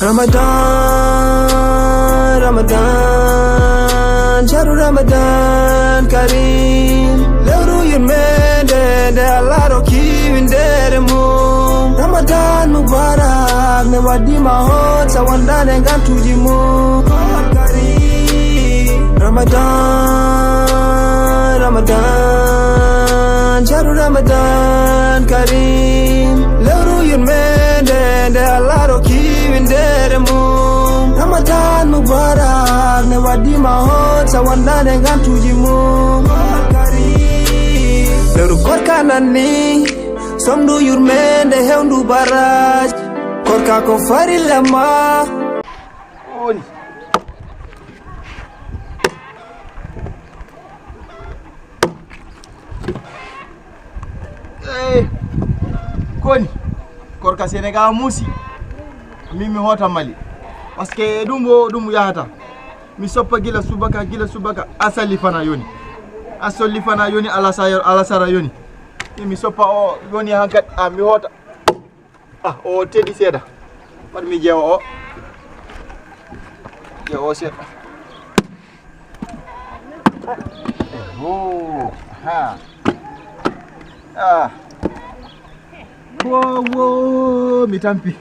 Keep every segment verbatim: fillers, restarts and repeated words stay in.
Ramadan, Ramadan, shahru Ramadan Karim. Lewru yurmende nde Allah rokki winndere mum. Ramadan Mubarak, ne waɗi ma hot sa wondaane ngantuuji mum. Karim. Ramadan, Ramadan, shahru Ramadan Karim. Lewru yurmende nde Allah rokki winndere mum. Ramadan Mubarak, ne waɗi ma hot sa wondaane ngantuuji mum. Karim. Lewru korka nanni, somndu yurmende hewndu baraji. Korka ko farilla ma. Woni. Eh, koni korka Senegal muusi. Min mi hoota Mali. Parce que ɗum o ɗum yahata. Mi soppa gila subaka, gila subaka. Asali fana yoni. Asali fana yoni, alasara, alasara yoni. Min mi soppa o yoni hankat, a mi hoota. Ah, o teddi seeɗa. Waɗ mi ƴeewa o. Ƴeewa o seeɗa. Oh, ha. Ah. Wo, wo, mi tampi.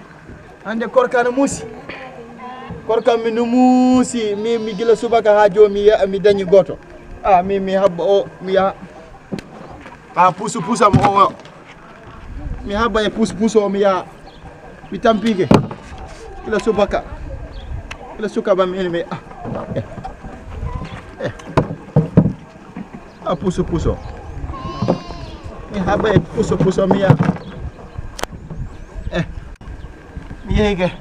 Hannde korka no muusi. Korka mi no muusi. Mi, mi gila subaka ha jooni mi ya-, mi dañi gooto. Ah, mi, mi habba o, mi yaha. Ah, pusu pusa mo o. Mi haɓa e puso puso o mi yaha. Mi tampike. Ila subaka. Ila suka ba mi ene mi. Ah. Eh. Eh. A puso puso. Mi haɓa e puso puso mi yaha. Eh. Mi yehike.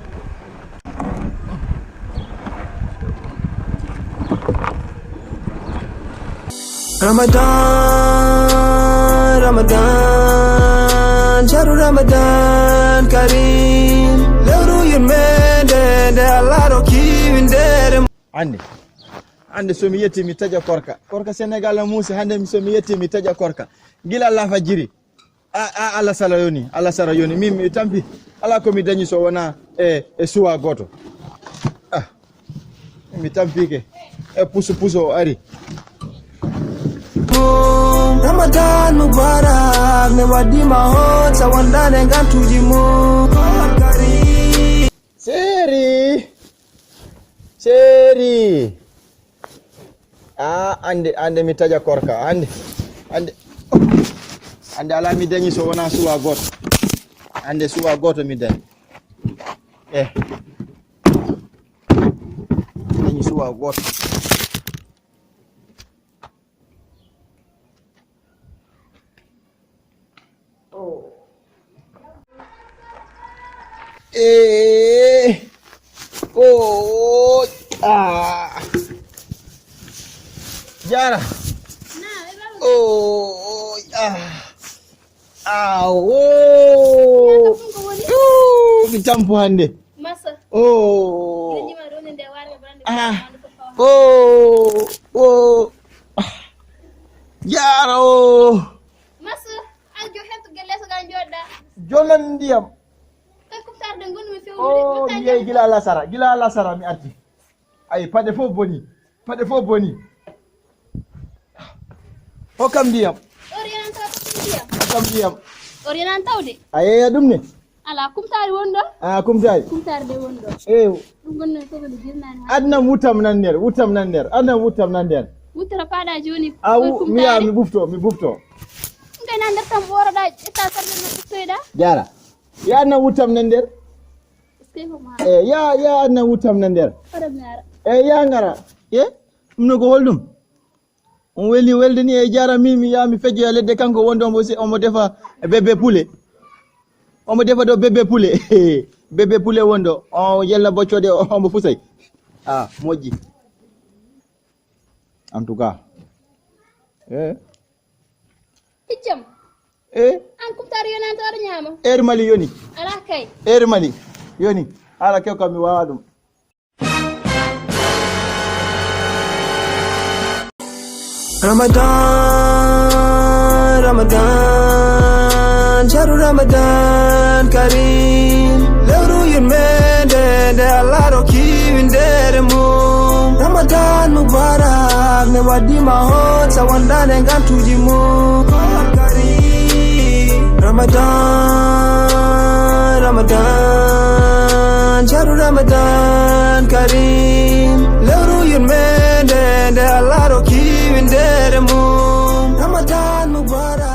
Ramadan, Ramadan, shahru Ramadan Karim. Lewru yurmende nde Allah rokki winndere. Hannde, hannde so mi yetti mi taƴa korka. Korka Senegal no muusi, hannde so mi yetti mi taƴa korka. Gila lafajiri. A, a, alasara yoni, alasara yoni. Min mi tampi. Alaa ko mi dañi so wonaa e, e suwa gooto. Ah. Mi tampike. E puso puso o ari. Ramadan Mubarak, ne waɗi ma hot sa wondaane ngantuuji mum. Seeri. Seeri. Ah, hannde, hannde mi taƴa korka. Hannde, hannde, hannde alaa mi dañi so wonaa suwa gooto. Hannde suwa gooto mi dañi. Eh. Mi dañi suwa gooto. Oh. Eh. Oh. Ah. Jara. Oh. Ah. Ah. Oh. Yo, mi tampu hannde. Masa. Oh. Yo, ñima ɗo ne nde warɓe bonande. Ah. Oh. Oh. Ah. Jara. Oh. Masa. Ay, jo hento gelle so ga jooɗɗa. Jolan ndiyam. Kay kumtarde ngonmi fewnude. Oh, mi yehi gila alasara, gila alasara mi arti. Ay, paɗe fof boni, paɗe fof boni. Hokkam ndiyam. Or yenan taw ndiyam. Hokkam ndiyam. Or yenan tawde. A yeeya ɗum ne? Ala kumtaari won ɗo. Ah, kumtaari. Kumtaari de won ɗo. Eew. Ɗum gonno ko woni jirnaani. Adna wutam nan nder, wutam nan nder. Adna wutam nan nder. Wuttara paɗa jooni. A wu, mi yaa mi ɓufto, mi ɓufto. Ɗum kay nan nder tan ɓooroɗa ƴetta sarde ma ƴettoyɗa. Jaara. Ya adna wutam nan nder. Eskay ko ma. Eh, ya, ya adna wutam nan nder. Oɗo mi ara. Eh, ya ngara. Eh? Ɗum no ko holɗum? On weli welde ni e jara mi, mi yaa mi fejjoya ledde kanko wonde omo se-, omo defa bébé poulet. Omo defa ɗo bébé poulet. Bébé poulet wonde o yelna boccode omo fusay. Ah, moƴƴi. En tout cas. Eh. Piccam. Eh. An kumtaari yonanta aɗa ñaama. Heure Mali yoni. Ala kay. Heure Mali yoni. Ala kew kam mi wawa ɗum. Ramadan, Ramadan, shahru Ramadan Karim. Lewru yurmende nde Ramadan Mubarak, ne waɗi ma hot sa wondaane ngantuuji mum. Karim, Ramadan, Ramadan, Shahru Ramadan Karim. Lewru yurmeende nde Allah rokki winndere mum. Ramadan Mubarak.